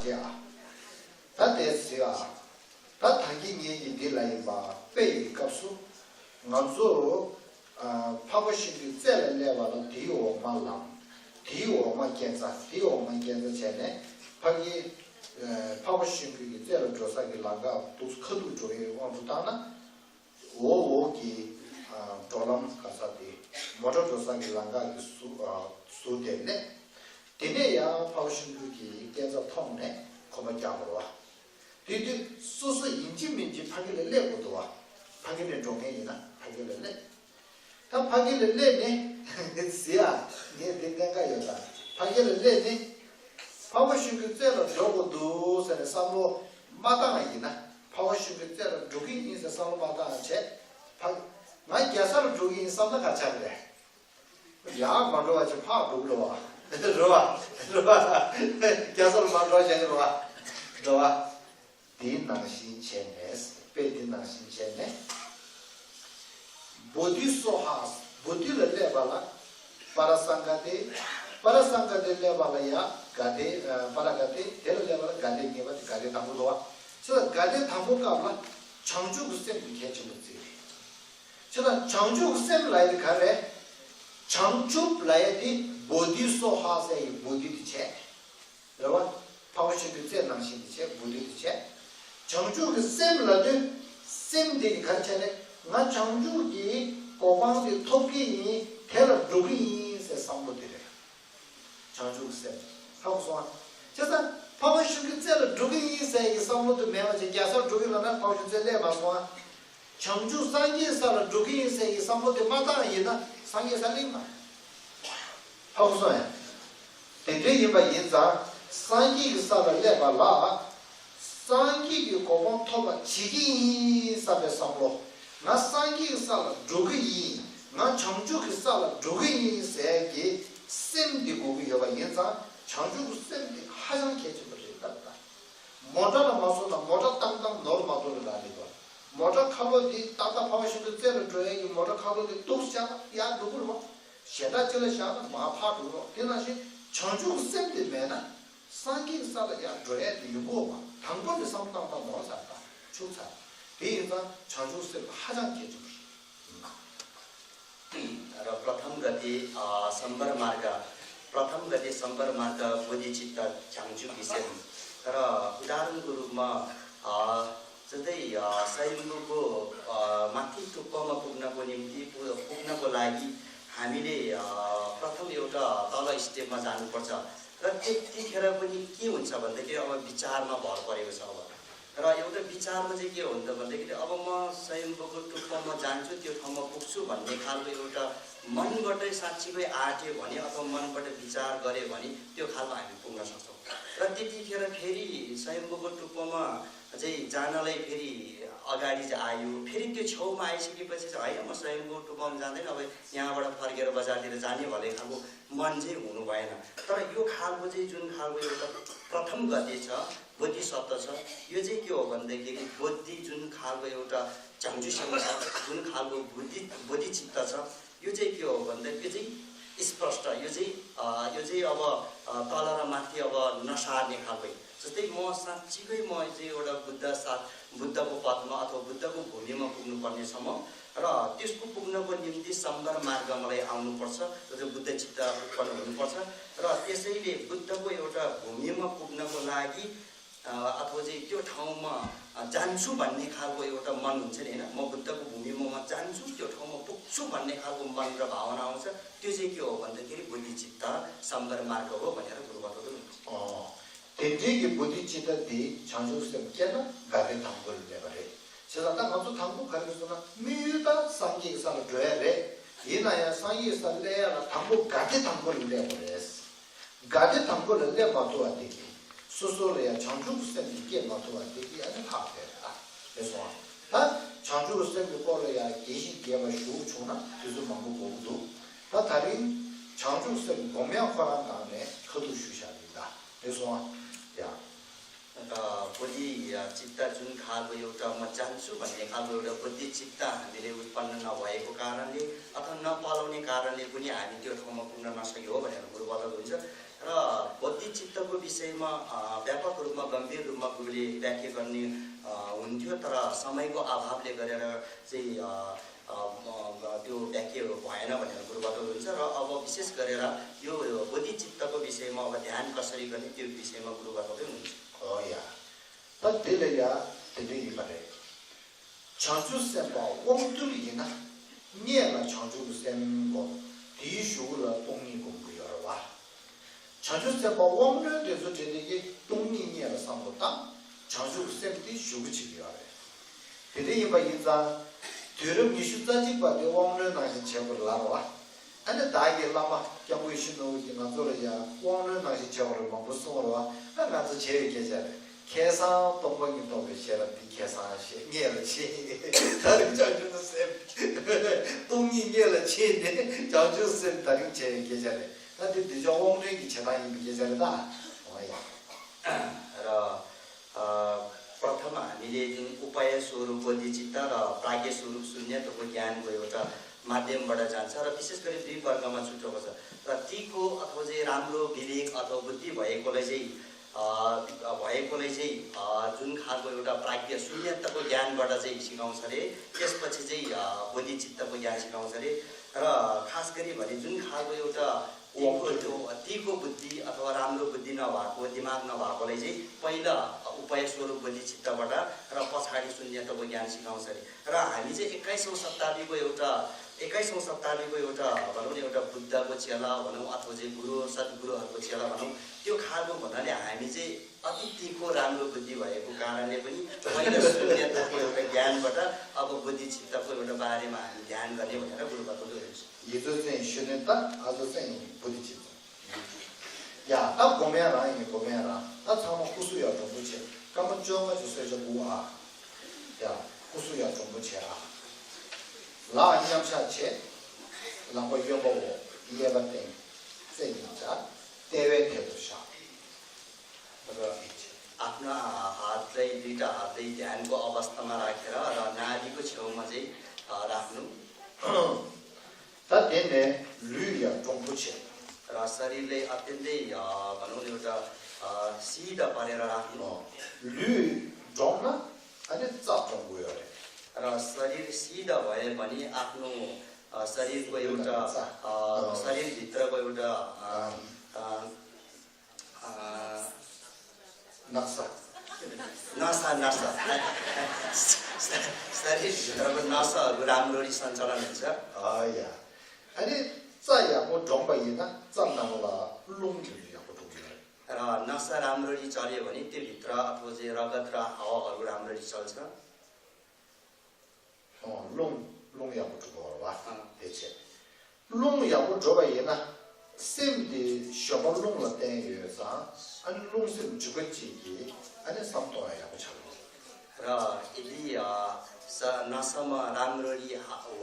자 다데스야 다 당기 얘기 들라이바 빼이 값수 먼저 파버싱이 젤을 내와로 디오 말람 디오만 견사 전에 파기 파버싱이 젤을 조사기 라가 또 커도 조에 왕부다나 오오기 돌람 가사디 모터 조사기 라가 수되네 되네야 파버싱이 견사 통네 거머잡으러 와 뒤뒤 소소 인지민지 파기를 내고도 와 파기를 종해이나 파기를 내 다 파기를 내네 시야 네 된가가 여다 파기를 내네 파워싱크 째로 저거도 서는 삼로 마당이나 파워싱크 째로 조기 인사 삼로 마당체 나 야사로 조기 인사 삼나 같이 하래 야 먼저 와서 파 돌로 와 들어와 야사로 먼저 와서 들어와 딘나신 첸네스 베딘나신 첸네 보디소하 보디를 레발라 파라상가데 레발라야 가데 파라가데 데를 레발라 가데 니바 가데 담보도와 저 가데 담보가마 정주 구셈 개체문지 저 정주 구셈 라이드 가레 정주 라이디 보디소하세 보디체 여러분 파워싱 제 낭신체 보디체 정주 구셈 라이드 셈데 간체네 나 정주기 고방의 토끼니 대를 누리세 상부들에 정주세 하고서 제가 파워슈기 젤을 누리세 상부들 매마지 야서 누리라나 파워슈 젤에 봐서 정주 상계사를 누리세 상부들 마다이나 상계사링마 하고서 대대이 바 인자 상계사를 내발라 상계기 고방 토바 지기 사베 상로 나 상기 살아 조기 나 정주 살아 조기 세기 셈디 고기 여바 인자 정주 셈디 하장 개념을 했다 모자라 마소나 모자 땅땅 노르마도를 알리고 모자 카보디 따따 파워시도 째를 줘야기 모자 카보디 똑샤 야 누구를 뭐 셰다 찔러샤 마파도 되나시 정주 셈디 매나 상기 살아 야 줘야지 이거 봐 당번에 상당당 모자다 추차 बेइंसा चांजू से हाजां के जुड़ी र प्रथम गति संबर मार्ग बोधिचित्त चांजू विषय र उदाहरणको रूपमा जस्तै सयम्बुको माथि टुप्पोमा पुग्नको निम्ति पुग्नको लागि हामीले प्रथम एउटा तल स्टेपमा जानुपर्छ र त्यतिखेर पनि के हुन्छ भन्दाखेरि अब विचारमा भर परेको छ अब र एउटा विचारमा चाहिँ के हो त भन्दाखेरि अब म सयम्बुको टुप्पोमा जान्छु त्यो ठाउँमा पुग्छु भन्ने खालको एउटा मनबाटै साँच्चीकै आट्यो भने अथवा मनबाट विचार गरे भने त्यो खालको हामी पुग्न सक्छौँ र त्यतिखेर फेरि सयम्बुको टुप्पोमा चाहिँ जानलाई फेरि अगाडि चाहिँ आयो फेरि त्यो छेउमा आइसकेपछि चाहिँ होइन म सयम्बुको टुप्पोमा जाँदैन अब यहाँबाट फर्केर बजारतिर जाने भन्ने खालको मन चाहिँ हुनु भएन तर यो खालको चाहिँ जुन खालको एउटा प्रथम गति छ बोधिसत्व छ यो चाहिँ के हो भन्दाखेरि बोधि जुन खालको एउटा चांजुसँग छ जुन खालको बोधिचित्त छ यो चाहिँ के हो भन्दाखेरि चाहिँ स्पष्ट यो चाहिँ अब तल र माथि अब नसार्ने खालको जस्तै म साँच्चीकै म चाहिँ एउटा बुद्धको पदमा अथवा बुद्धको भूमिमा पुग्नुपर्ने छ म र त्यसको पुग्नको निम्ति सम्बर मार्ग मलाई आउनुपर्छ र बुद्ध चित्त उत्पन्न हुनुपर्छ र त्यसैले बुद्धको एउटा भूमिमा पुग्नको लागि अथवा चाहिँ त्यो ठाउँमा जान्छु भन्ने खालको एउटा मन हुन्छ नि हैन म बुद्धको भूमिमा म जान्छु त्यो ठाउँमा पुग्छु भन्ने खालको मन र भावना आउँछ त्यो चाहिँ के हो भन्दाखेरि बुद्धिचित्त सम्बर मार्ग हो भनेर गुरुबलले हुन्छ तेजे기 बुद्धिचित्त दि चांजुसे केना गाते थांगोल लेबरे 제가 딱 먼저 당국 가르쳐서나 미다 상기 사를 줘야래 이나야 상기 살래야 당국 가게 당국을 내버렸어 가게 당국을 내봐도 안 되기 소소래야 장주부쌤 이게 봐도 안 되기 아니 하더라 그래서 다 장주부쌤 거래야 계시 기회가 쇼초나 그래서 망고 보고도 다 다른 장주부쌤 범명화한 다음에 그도 쉬셔야 그래서 야 बोधि चित्त जुन खालको एउटा म जान्छु भन्ने खालको एउटा बुद्धि चित्त हामीले उत्पन्न नभएको कारणले अथवा नपालाउने कारणले पनि हामी त्यो ठाउँमा पुग्न नसक्यो भनेर गुरुबलले हुन्छ र बुद्धिचित्तको विषयमा व्यापक रूपमा गम्भीर रूपमा गुरुले व्याख्या गर्ने हुन्थ्यो तर समयको अभावले गरेर चाहिँ त्यो व्याख्या भएन भनेर गुरुबाट हुन्छ र अब विशेष गरेर यो बुद्धिचित्तको विषयमा अब ध्यान कसरी गर्ने त्यो विषयमा गुरुबाट हुन्छ Dürüm nişutaji ba de wangre na shi chebur larwa. Ane dagi lama kyambu shino yi na zora ya wangre na shi chebur ma bu songwa. Na zi chewe kejare. Kesan tongba ni tongbe shera di kesan she nye le chi. Taring jangju na sem. Tongni nye le chi ne jangju sem taring chewe kejare. Na di di jang wangre ki chedan yi kejare da. प्रथम हामीले जुन उपाय स्वरूप बोधिचित्त र प्राज्ञ स्वरूप शून्यताको ज्ञानको एउटा माध्यमबाट जान्छ र विशेष गरी दुई वर्गमा छुट्याएको छ र तीको अथवा चाहिँ राम्रो विवेक अथवा बुद्धि भएकोलाई चाहिँ जुन खालको एउटा प्राज्ञ शून्यताको ज्ञानबाट चाहिँ सिकाउँछ अरे त्यसपछि चाहिँ बोधिचित्तको ज्ञान सिकाउँछ अरे र खास गरी भने जुन खालको एउटा तीको बुद्धि अथवा राम्रो बुद्धि नभएको दिमाग नभएकोलाई चाहिँ पहिला उपाय स्वरूप बोधिचित्तबाट र पछाडि शून्यताको ज्ञान सिकाउँछ अरे र हामी चाहिँ 21औं शताब्दीको एउटा भनौँ न एउटा बुद्धको चेला भनौँ अथवा चाहिँ गुरु सद्गुरुहरूको चेला भनौँ त्यो खालको भन्नाले हामी चाहिँ अति तीको राम्रो बुद्धि भएको कारणले पनि पहिला शून्यताको एउटा ज्ञानबाट अब बोधिचित्तको एउटा बारेमा हामी ध्यान गर्ने भनेर गुरुबाट हुन्छ ये जो चाहिँ शून्यता आज चाहिँ बुद्धिचित्त या ता गोमेरा इ गोमेरा ता छम कुसु या जंबु छे कम जोंग जसे जो बु आ या कुसु या जंबु छे आ ला याम छा छे ला को यो बो ये बते से निचा तेवे थे तो शा आफ्ना हातलाई दुईटा हातले ध्यानको अवस्थामा राखेर र नाभिको छेउमा चाहिँ राख्नु तदेने लुया जंबुचे र शरीरले अत्यन्तै भनौँ न एउटा सिधा पारेर राख्नु लु जंगना अनि चाप जंबुयो र शरीर सिधा भए पनि आफ्नो शरीरको एउटा शरीरभित्रको एउटा नक्सा शरीरभित्रको नसाहरू राम्ररी सञ्चालन हुन्छ अनि चायाको जंबाइना चन्नाला लुङजुलियाको टुकियो र नसा राम्ररी चल्यो भने त्यो भित्र अथवा चाहिँ रगत र हावाहरू राम्ररी चल्छ लुङयाको टुकियो वा दे체 लुङयाको जबाइना सेमदि शब लुङला 땡여서 अनि लुङसे जुगचि기 अनि सम्तोयाको छ र यदि नसामा राम्ररी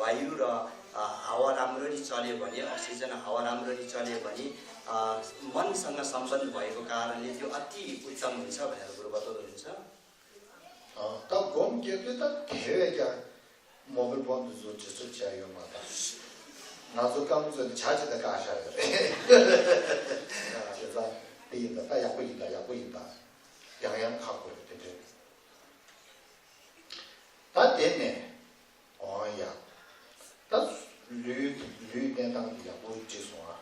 वायु र हावा राम्ररी चल्यो भने अक्सिजन हावा राम्ररी चल्यो भने मनसँग सम्बन्ध भएको कारणले त्यो अति उत्तम हुन्छ भनेर गुरु बताउनुहुन्छ त गोम के त धेरै मोबाइल बन्द जो जस्तो चाहियो म त नाजु काम चाहिँ छाछ त काशा रे 제가 이인다 다 약고 있다 양양 갖고 되죠 다 됐네 어야 다 류된당이야 뭐 지소아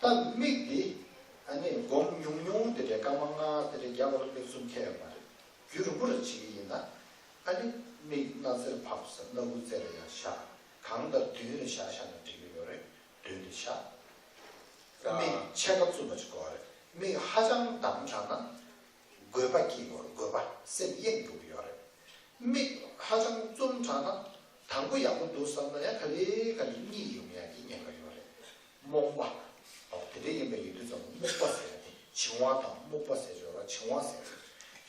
다 미기 아니 곰용용 되게 까망아 되게 야고를 좀 캐야 말 규르부르 지기나 아니 미 나서 밥서 너무 제래야 샤 강더 뒤를 샤샤는 되게요래 뒤를 샤 미 체급 좀 가지고 와래 미 화장 남자나 거바기고 거바 쌤yen도 요래 미 화장 좀 자나 당구 약도 썼나야 그리 니용이야 이년가 요래 뭔가 되게 매일도 좀못 봤어요情화도 못 봤어요情화세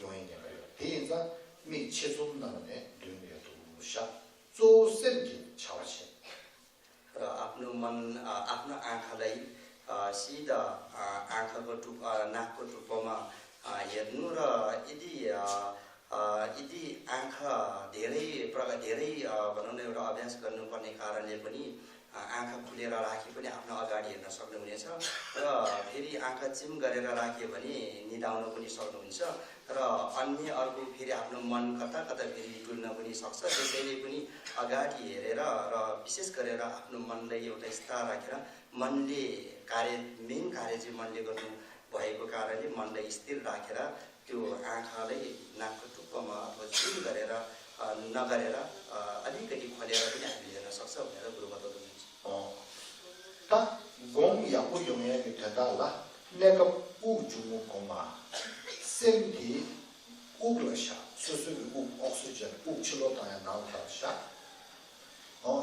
요인이야 대인자 미 최종 나는데 눈에도 샤 조쌤기 차와시 आफ्नो मन आफ्नो आँखालाई सिधा आँखाको नाकको टुप्पोमा हेर्नु र यदि आँखा धेरै भनौँ न एउटा अभ्यास गर्नुपर्ने कारणले पनि आँखा खुलेर राखे पनि आफ्नो अगाडि हेर्न सक्नुहुनेछ र फेरि आँखा चिम गरेर राख्यो भने निदाउन पनि सक्नुहुन्छ र अन्य अर्को फेरि आफ्नो मन कता कता फेरि डुल्न पनि सक्छ। त्यसैले पनि अगाडि हेरेर र विशेष गरेर आफ्नो मनलाई एउटा स्थिर राखेर मनले मेन कार्य चाहिँ मनले गर्नु भएको कारणले मनलाई स्थिर राखेर त्यो आँखालाई नाकको टुप्पोमा अथवा चिम गरेर नगरेर अलिकति खोलेर पनि हामीले हेर्न सक्छ भनेर गुरु बताउनुहुन्छ। ता गङ याको योङया के ठदाला नेका उ जुमु कोमा सेमति उग्लशा सुसुगु उ ऑक्सीजन उ छिलो ताया नाउताशा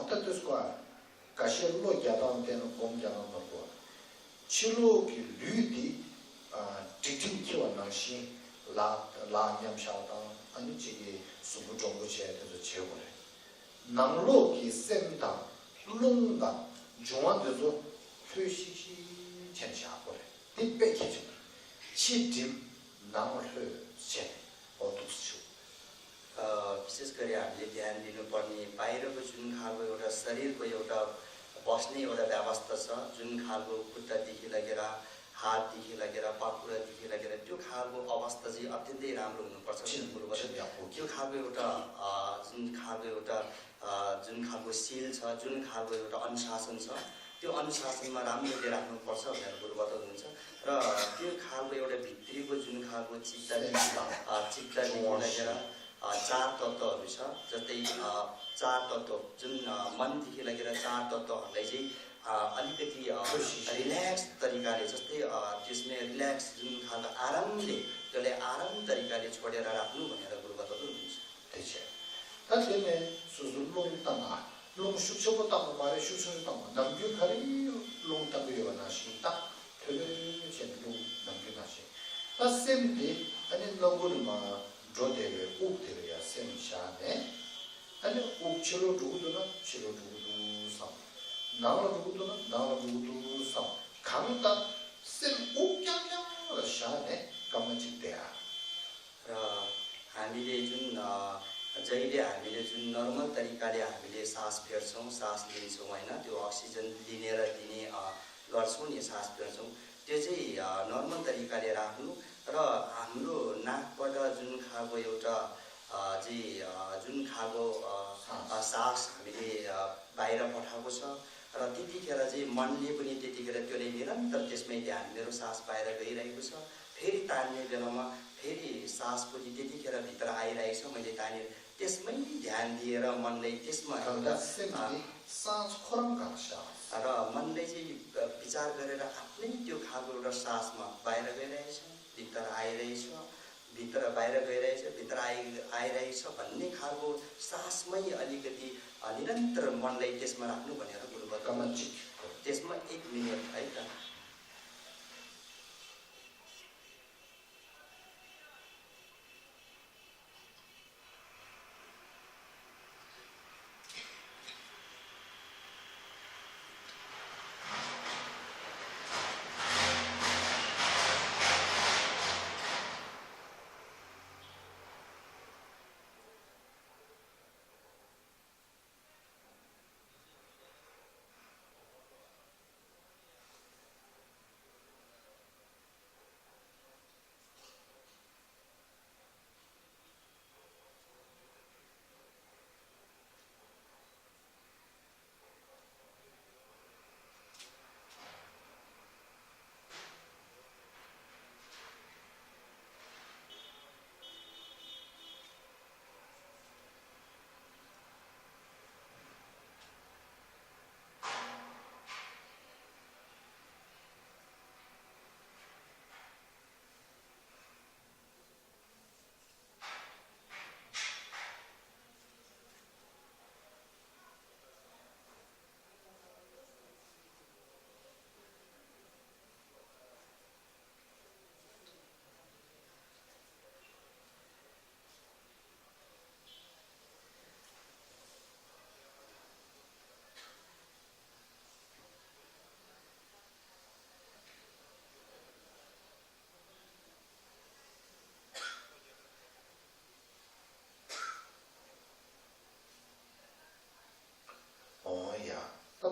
त त्यसको काशेलो ज्यादान तेन गङ ज्यादान नको छिलो कि लुदी टिटिङ किवा नाशी ला न्यामशाता अनि चिगे सुबु जोंगो छेते छेवले नांगलो कि सेमता लुंगा जुआन देजो फ्युसिसी छेनशा कोले दिबे केजु छिटिम नांगलो छे ओदुसु विशेष गरी हामीले ध्यान दिनुपर्ने बाहिरको जुन खालको एउटा शरीरको एउटा बस्ने एउटा व्यवस्था छ, जुन खालको खुट्टादेखि लगेर हातदेखि लगेर पाखुरादेखि लगेर त्यो खालको अवस्था चाहिँ अत्यन्तै राम्रो हुनुपर्छ। त्यो खालको एउटा जुन खालको सिल छ, जुन खालको एउटा अनुशासन छ, त्यो अनुशासनमा राम्ररी राख्नुपर्छ भनेर गुरु बताउनुहुन्छ र त्यो खालको एउटा भित्रीको जुन खालको चित्तदेखि लगेर चार तत्त्वहरू छ, जस्तै चार तत्त्व जुन मनदेखि लगेर चार तत्त्वहरूलाई चाहिँ अलिकति रिल्याक्स तरिकाले, जस्तै त्यसमा रिल्याक्स जुन खालको आरामले त्यसलाई आराम तरिकाले छोडेर राख्नु भनेर गुरु बताउनुहुन्छ। त्यसले सुजुलुङ तमा लुङ सुक्षको तमा मारे सुक्षको तमा नम्ब्यु खरि लुङ तम्ब्यु बनासी ता थले chen लुङ नम्ब्यु नासी ता सेमति अनि नगुनमा जोदेले उक्तेले या सेमशाने अनि उक्छलो दुदुना छिलो दुदु सा नाला दुदु सा खामता सेम उक्याक्या र शाने कमचित्या र हामीले जुन जहिले हामीले जुन नर्मल तरिकाले हामीले सास फेर्छौँ, सास लिन्छौँ हैन, त्यो अक्सिजन लिने र दिने गर्छौँ नि, सास फेर्छौँ, त्यो चाहिँ नर्मल तरिकाले राख्नु र हाम्रो नाकबाट जुन खालको एउटा जुन खालको सास हामीले बाहिर पठाएको छ र त्यतिखेर चाहिँ मनले पनि त्यतिखेर त्यसले निरन्तर त्यसमै ध्यान मेरो सास बाहिर गइरहेको छ, फेरि तान्ने बेलामा फेरि सास पनि त्यतिखेर भित्र आइरहेको छ, मैले तानेर त्यसमै ध्यान दिएर मनलाई त्यसमा सास खोरम गासा र मनले चाहिँ विचार गरेर आफ्नै त्यो खालको एउटा सासमा बाहिर गइरहेछ, भित्र आइरहेछ, भित्र बाहिर गइरहेछ, भित्र आइरहेछ भन्ने खालको सासमै अलिकति निरन्तर मनलाई त्यसमा राख्नु भनेर गुरु बताउनुहुन्छ। त्यसमा 1 मिनेट है त।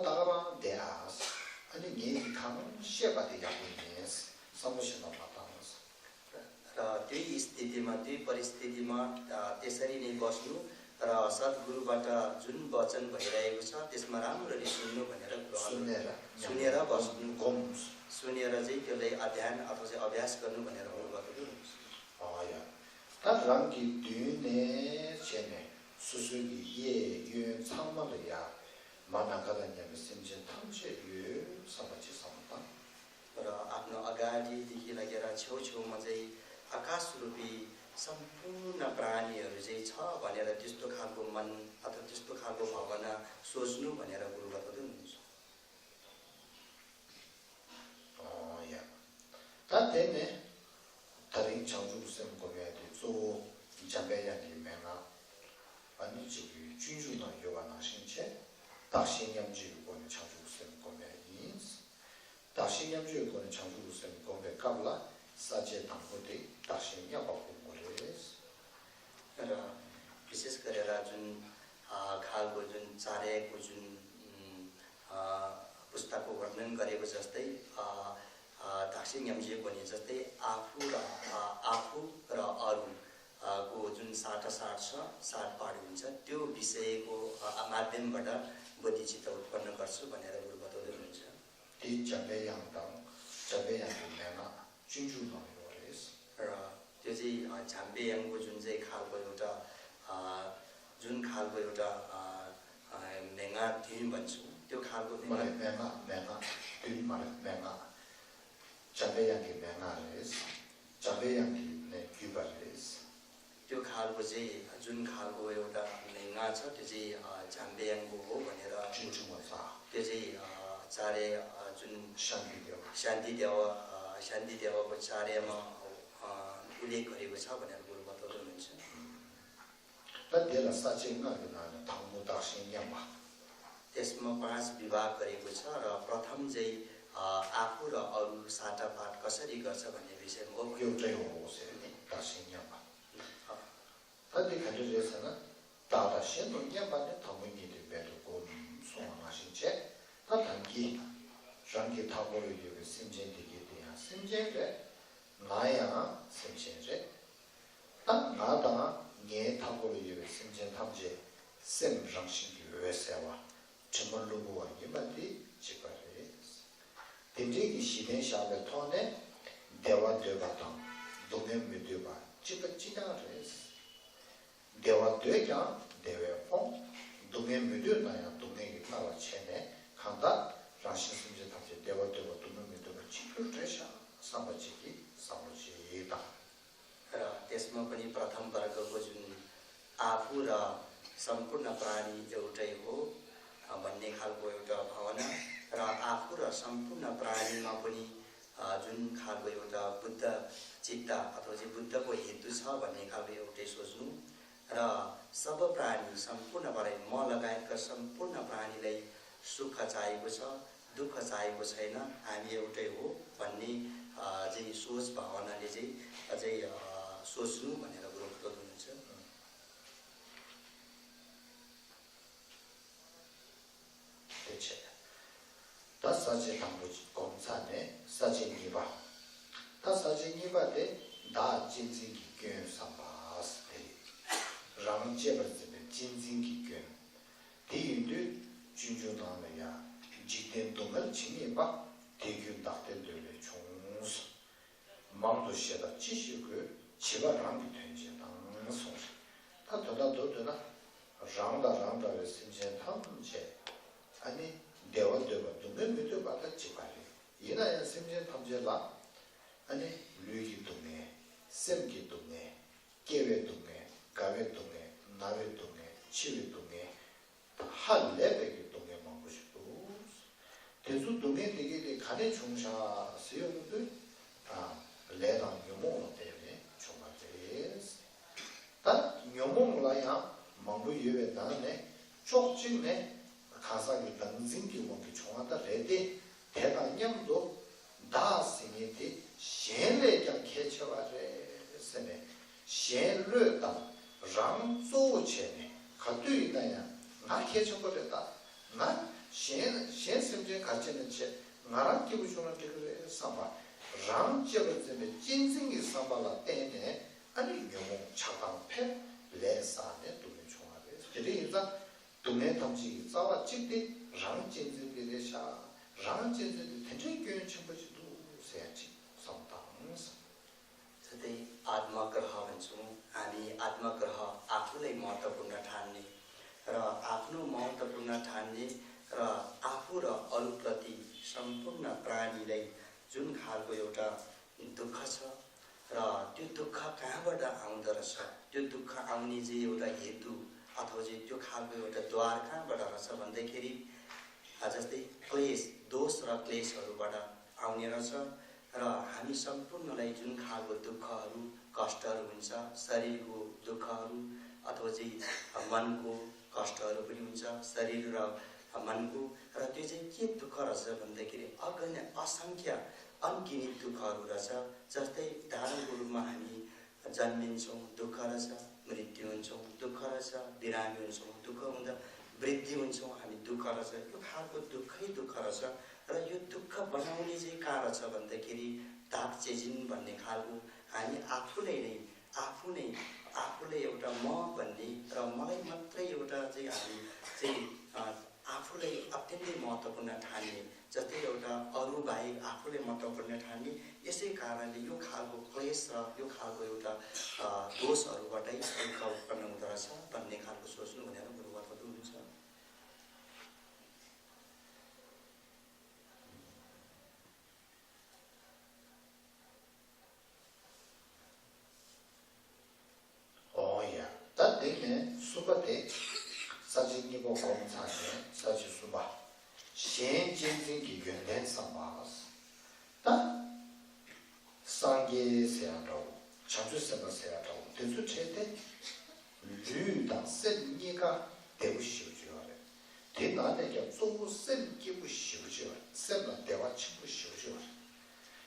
다가방 대아스 아니 니 강 시에바데 야고니스 사무실로 마타스 र त्यही स्थितिमा त्यही परिस्थितिमा त्यसरी नै बस्नु र सद्गुरुबाट जुन वचन भइरहेको छ त्यसमा राम्ररी सुन्नु भनेर सुनेर बस्नु सुनेर चाहिँ त्यसलाई अध्ययन अथवा चाहिँ अभ्यास गर्नु भनेर भन्नुभएको या तारांगी दुने छेने सुसुगी ये युन 참마르야 मानागादान्यामे सिमजेन 탐제 유 समाछि समता र आफ्नो अगाडिदेखि लगेर छेउछेउमा चाहिँ आकाश रूपी सम्पूर्ण प्राणीहरू चाहिँ छ भनेर त्यस्तो खालको मन अथवा त्यस्तो खालको भावना सोच्नु भनेर गुरु बताउँदै हुनुहुन्छ या तातेने 다른 장주부쌤 고려해도 또 잠배야기 매나 아니 지금 준주나 요가나 신체 다신염주 고려 장주부쌤 고려이 다신염주 고려 장주부쌤 고려 갑라 사제 당고대 다신염 받고 고려스 र विशेष गरेर जुन खालको जुन चारेको जुन पुस्तकको वर्णन गरेको जस्तै धाक्सिङ यमजी पनि जस्तै आफू र अरूको जुन साटासाट छ साटपाडी हुन्छ त्यो विषयको माध्यमबाट बुद्धिचित्त उत्पन्न गर्छु भनेर गुरु बताउँदै हुनुहुन्छ ती जाम्बेयाङमा जुनजु नहोस् र त्यो चाहिँ झाम्बेयाङको जुन चाहिँ खालको एउटा मेङा धिम भन्छु त्यो खालको मेङा जाम्बेयाङकी मेङारेस जाम्बेयाङकी ने क्युबारेस त्यो खालको चाहिँ जुन खालको एउटा मेङा छ त्यो चाहिँ झाम्बेयाङको हो भनेर जुनजुमा छ त्यो चाहिँ चारे जुन शान्ति देवको चार्यमा उल्लेख गरेको छ भनेर गुरु बताउँदै हुनुहुन्छ त्यसमा 5 विभाग गरेको छ र प्रथम चाहिँ आफू र अरू साटापाट कसरी गर्छ भन्ने विषयमा हो एउटै हो 다신념바 다디칸데스나 다다신도 냠바데 타모니데 베르고 소마신체 다단기 장기 타고를 위해 심전되게 돼야 심전에 나야 심전에 딱 나다 네 타고를 위해 심전 탐제 셈정신이 외세와 정말로고와 이만디 지바레 딘제기 시된 샤베 토네 대화 되바다 동네 메디바 지가 지나레스 대화 되냐 대외포 동네 메디나야 동네에 나와 체네 간다 라신 심제 탐제 대화 되고 동네 메디바 지를 되샤 사마지기 사무지다 र त्यसमा पनि प्रथम वर्गको जुन आफू र सम्पूर्ण प्राणी एउटै हो भन्ने खालको एउटा भावना र आफू र सम्पूर्ण प्राणीमा पनि जुन खालको एउटा बुद्ध चित्त अथवा चाहिँ बुद्धको हेतु छ भन्ने खालको एउटै सोच्नु र सब प्राणी सम्पूर्ण प्राणी म लगायतका सम्पूर्ण प्राणीलाई सुख चाहिएको छ दुःख चाहिएको छैन हामी एउटै हो भन्ने चाहिँ सोच भावनाले चाहिँ अझै सोच्नु भनेर गुरु बताउनुहुन्छ 다 사제 당부지 공산에 사제 니바 다 사제 니바데 다 진진기 균 삼바스데 랑제버즈데 진진기 균 디인도 준주나면 직된 동을 진이바 대균 딱된들의 총수 마음도 시에다 지시고 지바랑이 된지 당송 다 도다도도나 랑다를 심전 탐제 아니 대화되고 동네 밑에 받아 지발이 이나야 심전 탐제라 아니 류기 동네 샘기 동네 계획 동네 가획 동네 나획 동네 치획 동네 한 레벨의 동네 먹고 싶고 대수 동네 되게 간의 중사 수용들 레랑 요몽 때문에 정말데스 단 요몽라야 먹고 예외 나네 쪽진네 가사기 단진기 원기 총하다 레데 대단념도 다스니티 셴레장 개쳐가래 세네 셴르다 랑소체네 가두이다야 나 개쳐거렸다 나 셴 셈제 가치는 제 나랑 기부 주는 게 그래 삼바 랑 지역을 때문에 진생이 삼바가 때네 아니 영웅 차방패 레사네 돈을 좋아해 그래서 돈의 탐지 싸와 찍대 랑 진생들에서 랑 진생들 대체 교육 전부지도 세야지 성당서 जस्तै आत्मग्रह भन्छौँ हामी आत्मग्रह आफूलाई महत्त्वपूर्ण ठान्ने र आफ्नो महत्त्वपूर्ण ठान्ने र आफू र अरूप्रति सम्पूर्ण प्राणीलाई जुन खालको एउटा दुःख छ र त्यो दुःख कहाँबाट आउँदो रहेछ त्यो दुःख आउने चाहिँ एउटा हेतु अथवा चाहिँ त्यो खालको एउटा द्वार कहाँबाट रहेछ भन्दाखेरि जस्तै क्लेश दोष र क्लेशहरूबाट आउने रहेछ र हामी सम्पूर्णलाई जुन खालको दुःखहरू कष्टहरू हुन्छ शरीरको दुःखहरू अथवा चाहिँ मनको कष्टहरू पनि हुन्छ शरीर र मनको र त्यो चाहिँ के दुःख रहेछ भन्दाखेरि अगण्य असङ्ख्य अनगिनित दुःखहरू रहेछ जस्तै उदाहरणको रूपमा हामी जन्मिन्छौँ दुःख रहेछ मृत्यु हुन्छौँ दुःख रहेछ बिरामी हुन्छौँ दुःख हुँदा वृद्धि हुन्छौँ हामी दुःख रहेछ यो खालको दुःखै दुःख रहेछ र यो दुःख बनाउने चाहिँ कहाँ रहेछ भन्दाखेरि दाग चेजिन भन्ने खालको हामी आफूले एउटा म भन्ने र मलाई मात्रै एउटा चाहिँ हामी चाहिँ आफूलाई अत्यन्तै महत्त्वपूर्ण ठान्ने जस्तै एउटा अरू बाहेक आफूले महत्त्वपूर्ण ठान्ने यसै कारणले यो खालको क्लेश र यो खालको एउटा दोषहरूबाटै दुःख उत्पन्न हुँदो रहेछ भन्ने खालको सोच्नु भनेर गुरुवादहरू हुन्छ 수바데 사진기고 공사에 사지 수바 신진진기 연된 상마스 다 상계세야라고 자주세바세야라고 대수체대 류다 셈니가 대부시우지요래 대나내게 쏘고 셈기부시우지요 셈나 대화 친구시우지요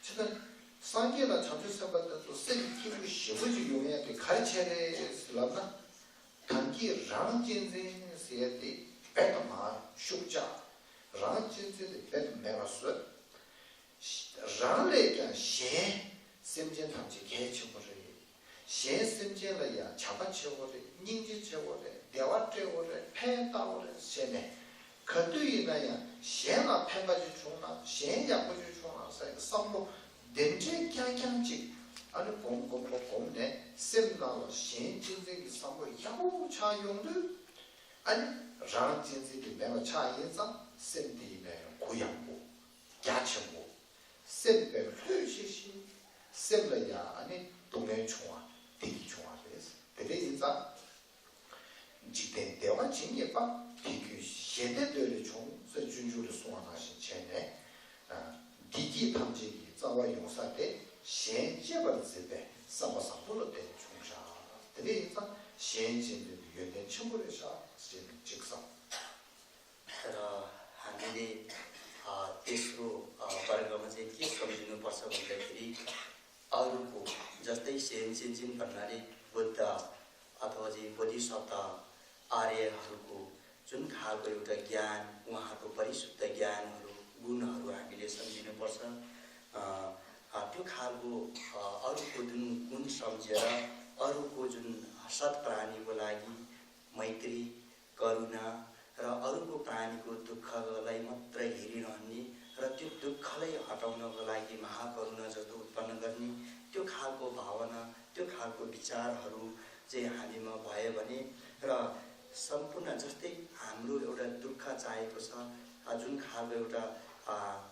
지금 상계나 자주세바도 셈기부시우지 용해게 가르쳐야되나 단기 랑진진 세야데 배도마 슈자 랑진진 배도 메가스 랑레가 셰 셈젠 탐지 개치고래 셰 셈젠라야 잡아치고래 닝지치고래 대화치고래 패다고래 셰네 그뒤나야 셰나 패가지 주나 셰 약고지 주나 사이 삼로 덴제 캬캬지 아니 공공공공네 셈나로 신진생이 삼고 야구차용들 아니 랑진생이 내가 차인상 셈디네 고양고 야청고 셈배 흐시시 셈라야 아니 동네 총아 대기 총아 그래서 대대인자 직된 대화 진예바 비교 시대들의 총 선준주를 소환하신 체내 디기 탐지기 자와 용사대 先接本子的什么上不了的冲杀，这里一张先进的原点全部的啥是这个上。 र हामीले तेस्रो वर्गमा चाहिँ के सम्झिनुपर्छ भन्दाखेरि अरूको जस्तै सेन्सिन्जिन भन्नाले बुद्ध अथवा चाहिँ बोधिसत्व आर्यहरूको जुन खालको एउटा ज्ञान उहाँको परिशुद्ध ज्ञानहरू गुणहरू हामीले सम्झिनुपर्छ त्यो खालको अरूको जुन गुण सम्झेर अरूको जुन सत्प्राणीको लागि मैत्री करुणा र अरूको प्राणीको दुःखलाई मात्र हेरिरहने र त्यो दुःखलाई हटाउनको लागि महाकरुणा जस्तो उत्पन्न गर्ने त्यो खालको भावना त्यो खालको विचारहरू चाहिँ हामीमा भयो भने र सम्पूर्ण जस्तै हाम्रो एउटा दुःख चाहेको छ जुन खालको एउटा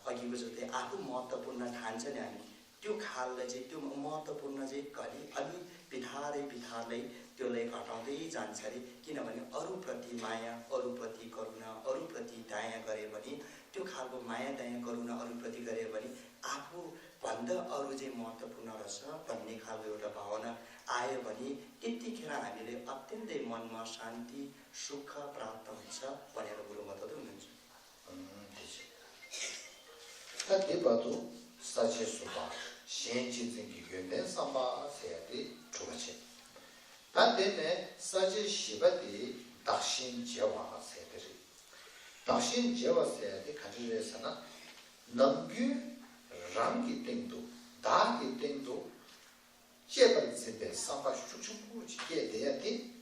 अघिको जस्तै आफू महत्त्वपूर्ण ठान्छ नि हामी त्यो खाललाई चाहिँ त्यो महत्त्वपूर्ण चाहिँ अलि बिथारै त्यसलाई घटाउँदै जान्छ अरे किनभने अरूप्रति माया अरूप्रति करुणा अरूप्रति दया गरे भने त्यो खालको माया दया करुणा अरूप्रति गरे भने आफू भन्दा अरू चाहिँ महत्त्वपूर्ण रहेछ भन्ने खालको एउटा भावना आयो भने त्यतिखेर हामीले अत्यन्तै मनमा शान्ति सुख प्राप्त हुन्छ भनेर गुरुमतहरू हुनुहुन्छ तातेबादो साचे सुबा 신진생기 연된 삼바 세야디 주가체 ताते네 사제 시바디 dak신 제와 세들이 다신 제와세야디 가지레사나 남규 랑기 땡도 다기 땡도 제발세베 삼바 슈축부 지게 돼야디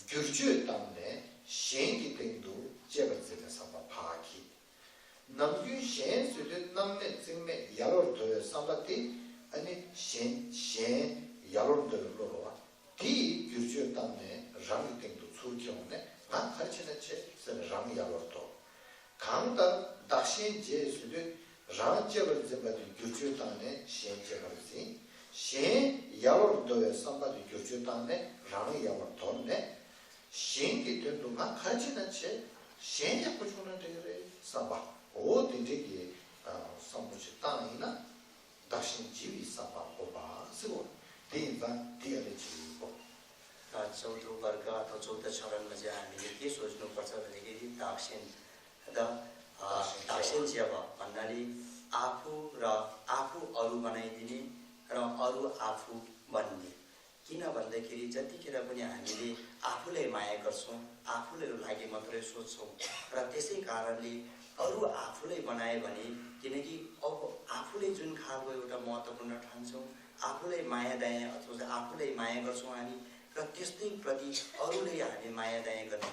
규주 땅에 신기 땡도 제발세베 삼바 파기 남규 신수도 남네 증매 야로도 삼바티 아니 신 야로도로와 디 규주 땅에 랑기 땡도 수경네 나 가르치는체 랑 야로도 강다 다신 제수도 랑제벌 제벌 규주 땅에 신 제벌지 신 야로도에 삼바디 규주 땅에 랑 야로도네 신기 된도만 가르치는체 신 약고 주는 데래 삼바 어딘지 삼부지 땅이나 다신 지위 삼바 보바 쓰고 대인자 디알지고 चौथो वर्ग अथवा चौथो चरणमा चाहिँ हामीले के सोच्नुपर्छ भनेदेखि दाक्षिण जब भन्नाले आफू अरू बनाइदिने र अरू आफू बन्ने किन भन्दाखेरि जतिखेर पनि हामीले आफूलाई माया गर्छौँ आफूलाई लागि मात्रै सोच्छौँ र त्यसै कारणले अरू आफूलाई बनाए भने किनकि अब आफूले जुन खालको एउटा महत्त्वपूर्ण ठान्छौँ आफूलाई माया दया अथवा आफूलाई माया गर्छौँ हामी र त्यस्तै प्रति अरूलाई हामी माया दया गर्ने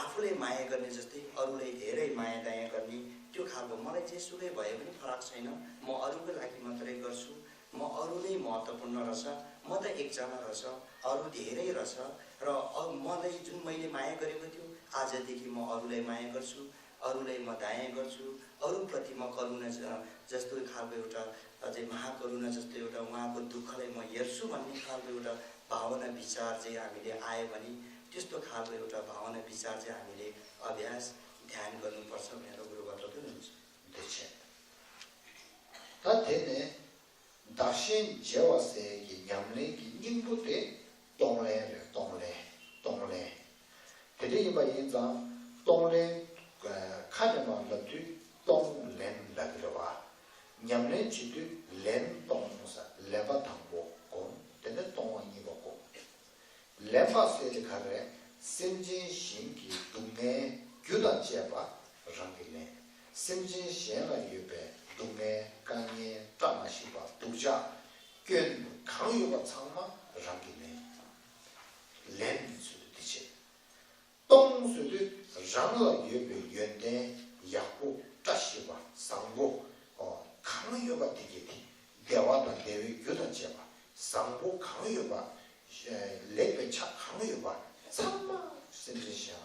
आफूले माया गर्ने जस्तै अरूलाई धेरै माया दया गर्ने त्यो खालको मलाई जेसुकै भए पनि फरक छैन म अरूको लागि मात्रै गर्छु म अरू नै महत्त्वपूर्ण रहेछ म त एकजना रहेछ अरू धेरै रहेछ र मलाई जुन मैले माया गरेको थियो आजदेखि म अरूलाई माया गर्छु अरूलाई म दया गर्छु अरूप्रति म करुणा जस्तो खालको एउटा अझै महाकरुणा जस्तो एउटा उहाँको दुःखलाई म हेर्छु भन्ने खालको एउटा भावना विचार चाहिँ हामीले आयो भने त्यस्तो खालको एउटा भावना विचार चाहिँ हामीले अभ्यास ध्यान गर्नुपर्छ भनेर गुरु बताउनुहुन्छ तातेने दा신 제와세기 냠내기 님부터 동래 대리바 인자 동래 카르마라도 동렌라기로와 냠내 지도 렌 동사 레바탕고 고 되는 동원이 보고 레바세지 가래 심진신기 동네 규단 제바 랑길래 심진신가 유배 동네 강에 따마시바 두자 견 강요가 창마 랑길래 렌수도 되지 동수도 랑라 유배 연대 야고 따시바 상고 강요가 되게 대화다 대위 규단 제바 상고 강요가 레베 차 강요가 참마 심진시야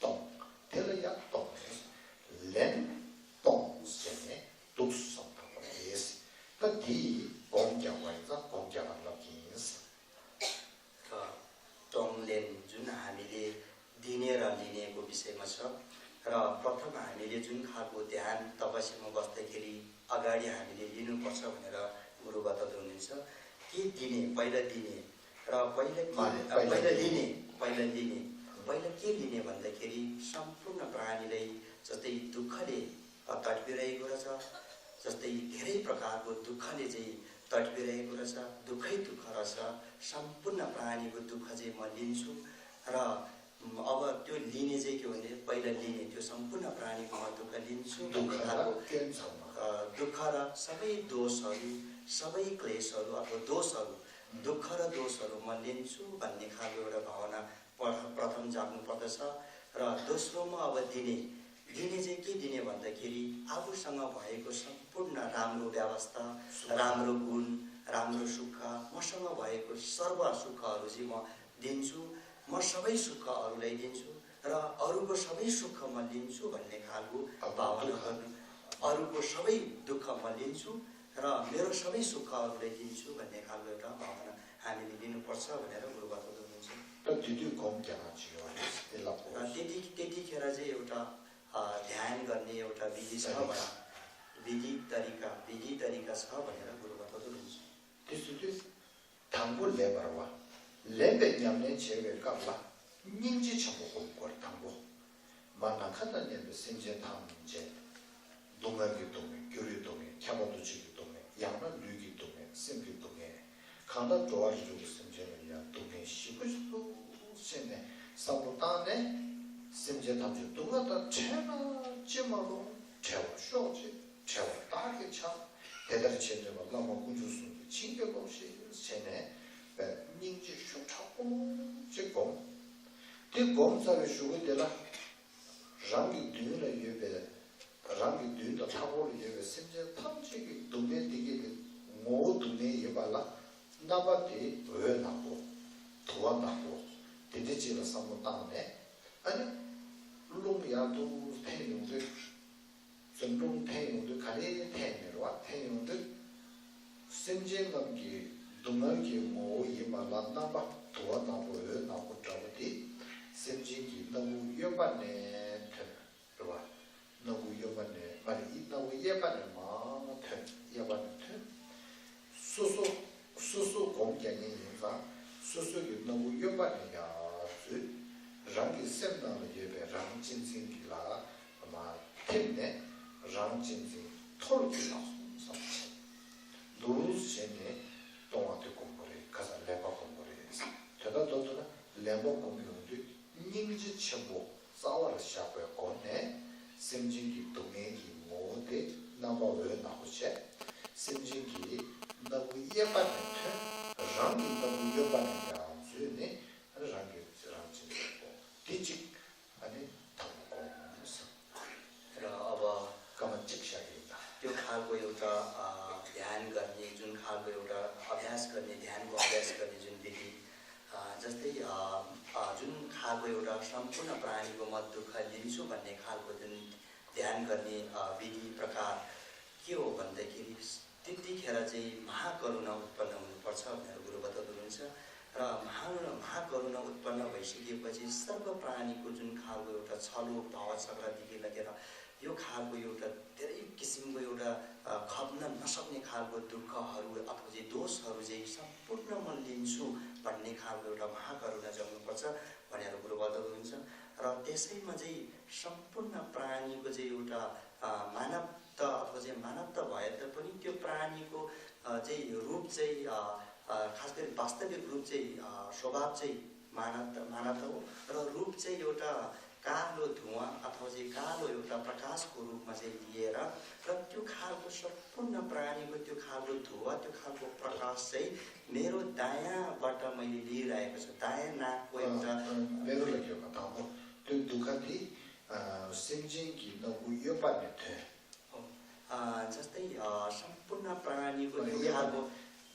동 텔야 동 렌 동세네 독수성하고 예스 그 공장원에서 공장을 넣기인스 그 동렌 जुन हामीले दिने र लिनेको विषयमा छ र प्रथम हामीले जुन खालको ध्यान तपस्यामा बस्दाखेरि अगाडि हामीले लिनुपर्छ भनेर गुरु बताउँदै हुनुहुन्छ के दिने पहिला दिने र पहिला के लिने भन्दाखेरि सम्पूर्ण प्राणीलाई जस्तै दुःखले तडपिरहेको रहेछ जस्तै धेरै प्रकारको दुःखले चाहिँ तडपिरहेको रहेछ दुःखै दुःख रहेछ सम्पूर्ण प्राणीको दुःख चाहिँ म लिन्छु र अब त्यो लिने चाहिँ के भने पहिला लिने त्यो सम्पूर्ण प्राणीको म दुःख लिन्छु दुःख र सबै दोषहरू सबै क्लेशहरू अथवा दोषहरू दुःख र दोषहरू म लिन्छु भन्ने खालको एउटा भावना प्रथम जाग्नु पर्दछ र दोस्रोमा अब दिने चाहिँ के दिने भन्दाखेरि आफूसँग भएको सम्पूर्ण राम्रो व्यवस्था राम्रो गुण राम्रो सुख मसँग भएको सर्व सुखहरू चाहिँ म दिन्छु म सबै सुख अरूलाई दिन्छु र अरूको सबै सुख म लिन्छु भन्ने खालको भावना गर्नु अरूको सबै दुःख म लिन्छु र मेरो सबै सुख अरूलाई दिन्छु भन्ने खालको एउटा भावना हामीले लिनुपर्छ भनेर गुरु बताउनु हुनुहुन्छ त्यतिखेर चाहिँ एउटा ध्यान गर्ने एउटा विधि छ विधि तरिका छ भनेर गुरु बताउनु हुनुहुन्छ त्यसुले 당고 레버와 레베 냠네 제외 갑라 닌지 쳐보고 걸 당고 만나 카다니에 생제 탐제 동가기 동에 교류 동에 캬바도 지기 동에 양나 류기 동에 생기 동에 간다 좋아지고 생제는 야 동에 시부스도 세네 사보다네 생제 탐제 동가다 체나 찜으로 채워 쇼지 채워 다게 차 대단히 제대로 너무 군주수 징격 없이 전에 민지 쇼차고 지금 대검사의 쇼들라 랑이 뒤로 예배 랑이 뒤로 타고를 예배 심지어 탐지기 동네 되게 뭐 동네 예발라 나바티 왜 나고 도와나고 대대지를 삼고 땅에 아니 룸이야도 태용들 전동 태용들 가리 태용들과 태용들 심지어는 동날기 뭐 예발라 나바 도와나고 왜 나고 저기 심지기 너무 여반네 봐 너무 여반네 말이 너무 예반네 마트 예반네 수수 공개는 인사 수수기 너무 여반이야 랑이 셈나는 예배 랑진생기라 아마 때문에 랑진생 톨기라 노르세네 동안에 공부를 가서 레바 공부를 해서 저도 레바 공부를 닝지 첨부 싸워를 시작해요. 거네 심진기 동행기 모두 나와요 나오세 심진기 너무 예반한테 랑이 너무 예반이야. 주네 랑이 랑진고 뒤직 아니 당고서 र अब 가만 찍셔야겠다. त्यो खालको एउटा ध्यान गर्ने जुन खालको एउटा अभ्यास गर्ने ध्यानको अभ्यास गर्ने जुन विधि जस्तै जुन खालको एउटा सम्पूर्ण प्राणीको म दुःख लिन्छु भन्ने खालको जुन ध्यान गर्ने विधि प्रकार के हो भन्दाखेरि त्यतिखेर चाहिँ महाकरुणा उत्पन्न हुनुपर्छ भनेर गुरु बताउनुहुन्छ र महाकरुणा उत्पन्न भइसकेपछि सर्व प्राणीको जुन खालको एउटा छलो भावचक्रदेखि लगेर यो खालको एउटा धेरै किसिमको एउटा खप्न नसक्ने खालको दुःखहरू अथवा चाहिँ दोषहरू चाहिँ सम्पूर्ण म लिन्छु भन्ने खालको एउटा महाकरुणा जन्नुपर्छ भनेर गुरु बताउनुहुन्छ र त्यसैमा चाहिँ सम्पूर्ण प्राणीको चाहिँ एउटा मानवता अथवा चाहिँ मानवता भए तापनि त्यो प्राणीको चाहिँ रूप चाहिँ खास गरी वास्तविक रूप चाहिँ स्वभाव चाहिँ मानवता हो र रूप चाहिँ एउटा कालो धुवा अथवा चाहिँ कालो एउटा प्रकाशको रूपमा चाहिँ लिएर र त्यो खालको सम्पूर्ण प्राणीको त्यो खालको धुवा त्यो खालको प्रकाश चाहिँ मेरो दायाँबाट मैले लिइरहेको छु दायाँ नाकको एउटा मेरो लाग्यो कथा हो त्यो दुःखति सिमजिङकी नउयो पाने थियो जस्तै सम्पूर्ण प्राणीको त्यो खालको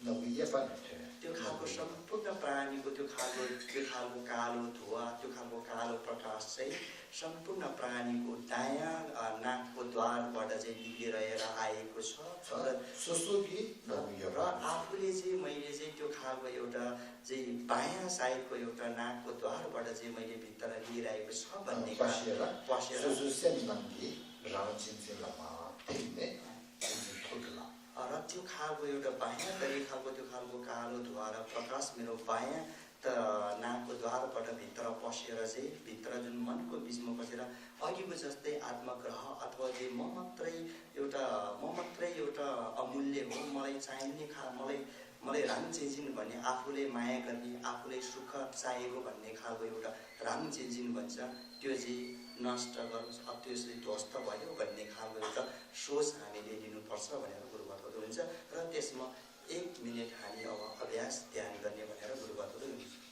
नउयो पाने थियो त्यो खालको सम्पूर्ण प्राणीको त्यो खालको कालो धुवा त्यो खालको कालो प्रकाश चाहिँ सम्पूर्ण प्राणीको दायाँ नाकको द्वारबाट चाहिँ निक्लिरहेर आएको छ र सुसुकी नउयो र आफूले चाहिँ मैले चाहिँ त्यो खालको एउटा चाहिँ बायाँ साइडको एउटा नाकको द्वारबाट चाहिँ मैले भित्र लिइरहेको छ भन्ने पसेर सुसुसेन नंगी रामचिन्सेलामा थिने थोकला र त्यो खालको एउटा बायाँ तरिकाको त्यो खालको कालो धुवा र प्रकाश मेरो बायाँ नाकको द्वारबाट भित्र पसेर चाहिँ भित्र जुन मनको बिचमा पसेर अघिको जस्तै आत्मग्रह अथवा चाहिँ म मात्रै एउटा अमूल्य हो मलाई चाहिने मलाई राम चेन्जिन भन्ने आफूले माया गर्ने आफूले सुख चाहिएको भन्ने खालको एउटा राम चेन्जिन भन्छ त्यो चाहिँ नष्ट गर्नु त्यो चाहिँ ध्वस्त भयो भन्ने खालको एउटा सोच हामीले लिनुपर्छ भनेर गुरु बताउनुहुन्छ र त्यसमा 1 मिनेट हामी अब अभ्यास ध्यान गर्ने भनेर गुरु बताउनुहुन्छ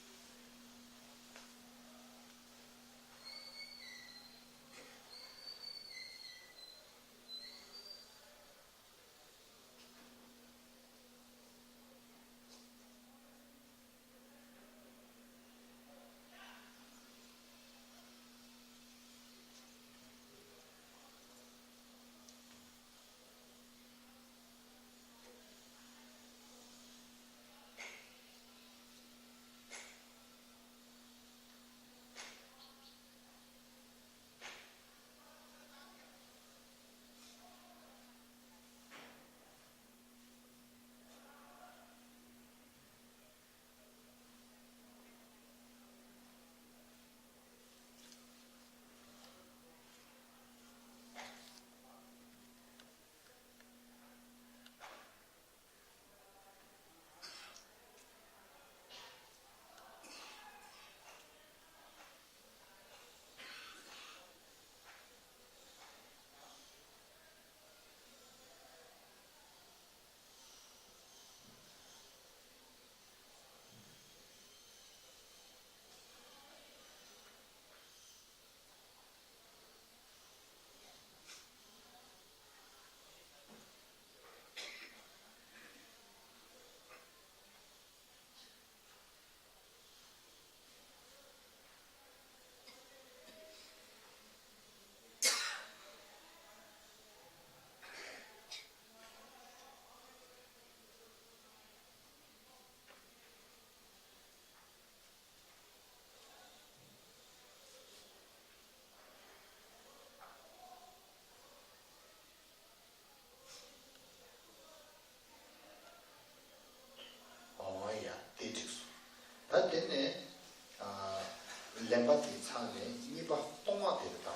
렘바티 차네 이바 동화 되다.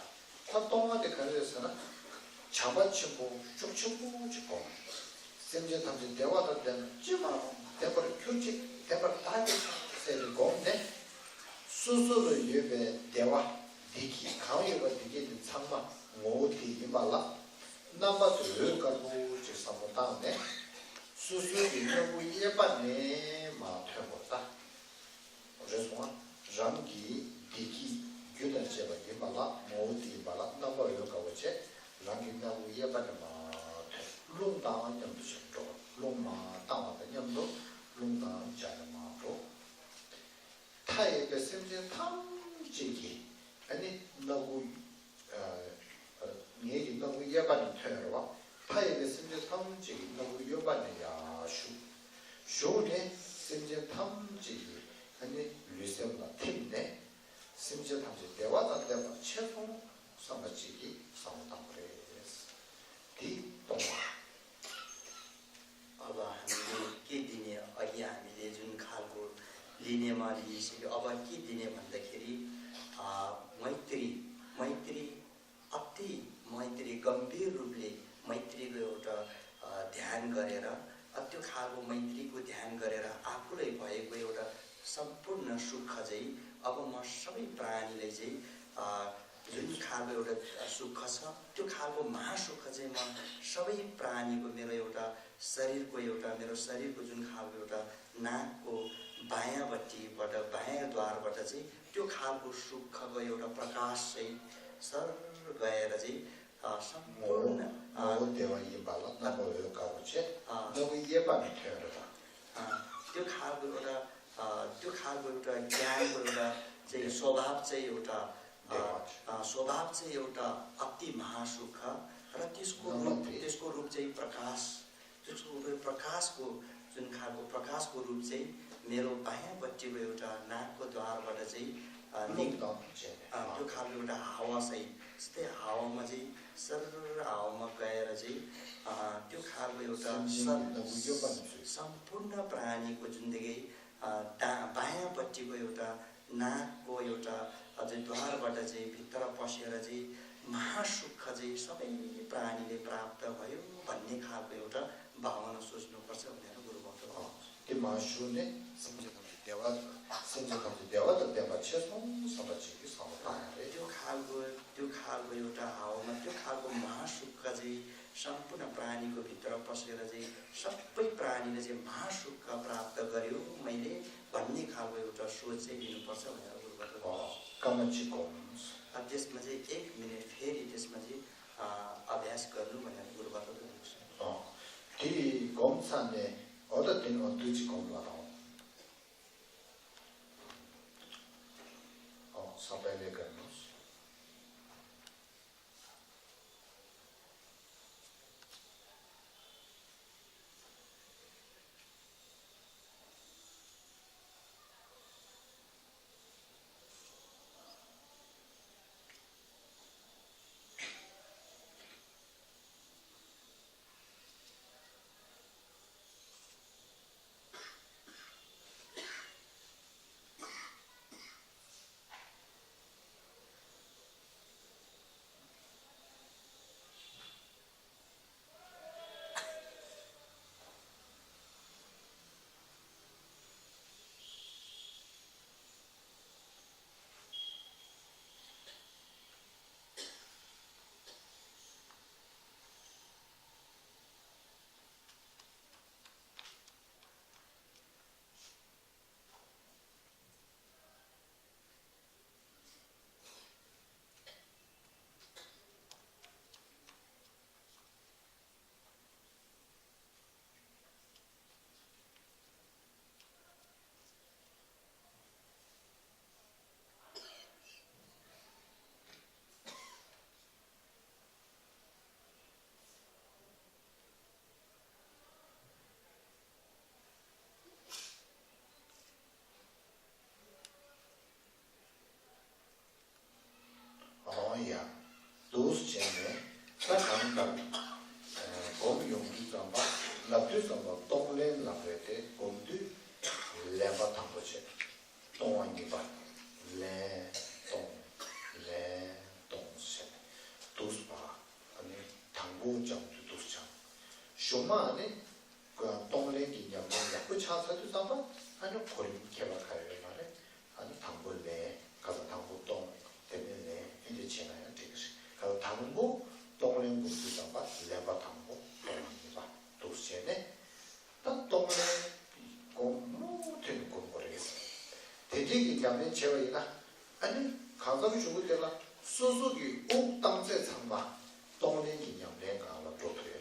타 동화 되 가르쳐서는 잡아 치고 쭉 치고 치고 semje tamje dewa da den jima debar kyuchi debar taje sel gomne susu yebe dewa diki kawe ba diki de changma ngoti yimala namba tu ka bu je samota ne susu yebe yeba ne ma thebota reswa jangi diki gyudan cheba yimala ngoti yimala namba yo ka wache rangi na yeba ne ma 롱당 냠도 싶죠. 롱마 당하다 냠도 롱당 자마도 타이베 semje 탐지기 아니 너구 얘기 너구 예반이 되어와 타이베 semje 탐지기 너구 예반이야 쇼네 semje 탐지기 아니 류세나 팀네 semje 탐지 대화다 대화 최소 상가지기 상담 그래스 디 동화 अब हामीले के दिने अघि हामीले जुन खालको लिनेमा लिइसक्यो अब के दिने भन्दाखेरि मैत्री अति मैत्री गम्भीर रूपले मैत्रीको एउटा ध्यान गरेर त्यो खालको मैत्रीको ध्यान गरेर आफूलाई भएको एउटा सम्पूर्ण सुख चाहिँ अब म सबै प्राणीलाई चाहिँ जुन खालको एउटा सुख छ त्यो खालको महासुख चाहिँ म सबै प्राणीको मेरो एउटा मेरो शरीरको जुन खालको एउटा नाकको बायाँपट्टिबाट बायाँ द्वारबाट चाहिँ त्यो खालको सुखको एउटा प्रकाश चाहिँ सर गएर चाहिँ सम्पूर्ण त्यो खालको एउटा ज्ञानको एउटा चाहिँ स्वभाव चाहिँ एउटा अति महासुख र त्यसको रूप चाहिँ प्रकाश प्रकाशको जुन खालको प्रकाशको रूप चाहिँ मेरो बायाँपट्टिको एउटा नाकको द्वारबाट चाहिँ त्यो खालको एउटा हावा चाहिँ जस्तै हावामा चाहिँ सर हावामा गएर चाहिँ त्यो खालको एउटा सम्पूर्ण प्राणीको जुनदेखि बायाँपट्टिको एउटा नाकको एउटा द्वारबाट चाहिँ भित्र पसेर चाहिँ महासुख चाहिँ सबै प्राणीले प्राप्त भयो भन्ने खालको एउटा भावना सोच्नुपर्छ भनेर गुरुबाट त्यो महासुने देवा त देवा त्यो खालको एउटा हावामा त्यो खालको महासुख चाहिँ सम्पूर्ण प्राणीको भित्र पसेर चाहिँ सबै प्राणीले चाहिँ महासुख प्राप्त गर्यो मैले भन्ने खालको एउटा सोच चाहिँ लिनुपर्छ भनेर गुरुबाट त्यसमा चाहिँ 1 मिनेट फेरि त्यसमा चाहिँ अभ्यास गर्नु भनेर गुरुबाट 이 검사네 어떤 데는 어떻게 검사하고 사배를 가는 shumane 그 동랭기 냠냠 그 차사도 삼바 아니 고림 개발하려 말에 아니 당골내 가서 당고동 때문에 이제 지나야 되겠어. 가서 당고 동랭 공부 삼바 레바 당고 동이바 도시에네 딱 동랭 공부 되는 거 모르겠어. 대대기 냠냠 제외가 아니 가가지고 죽을 때가 소속이 옥당제 삼바 동랭기 냠냠 가서 도토리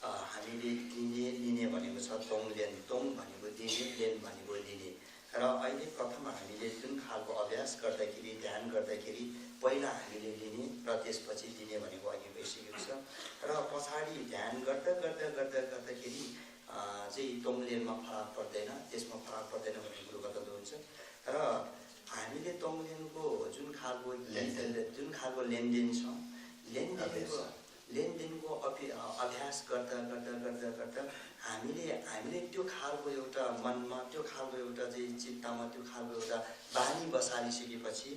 हामीले लिने भनेको छ तोङलेन तोङ भनेको दिने लेन भनेको लिने र अहिले प्रथम हामीले जुन खालको अभ्यास गर्दाखेरि ध्यान गर्दाखेरि पहिला हामीले लिने र त्यसपछि दिने भनेको अघि भइसकेको छ र पछाडि ध्यान गर्दाखेरि चाहिँ तोङलेनमा फरक पर्दैन त्यसमा फरक पर्दैन भन्ने कुरो बताउँदै हुन्छ र हामीले तोङलेनको जुन खालको लेनदेन छ लेनदेनको अभ्यास गर्दा हामीले त्यो खालको एउटा मनमा त्यो खालको एउटा चाहिँ चित्तमा त्यो खालको एउटा बानी बसालिसकेपछि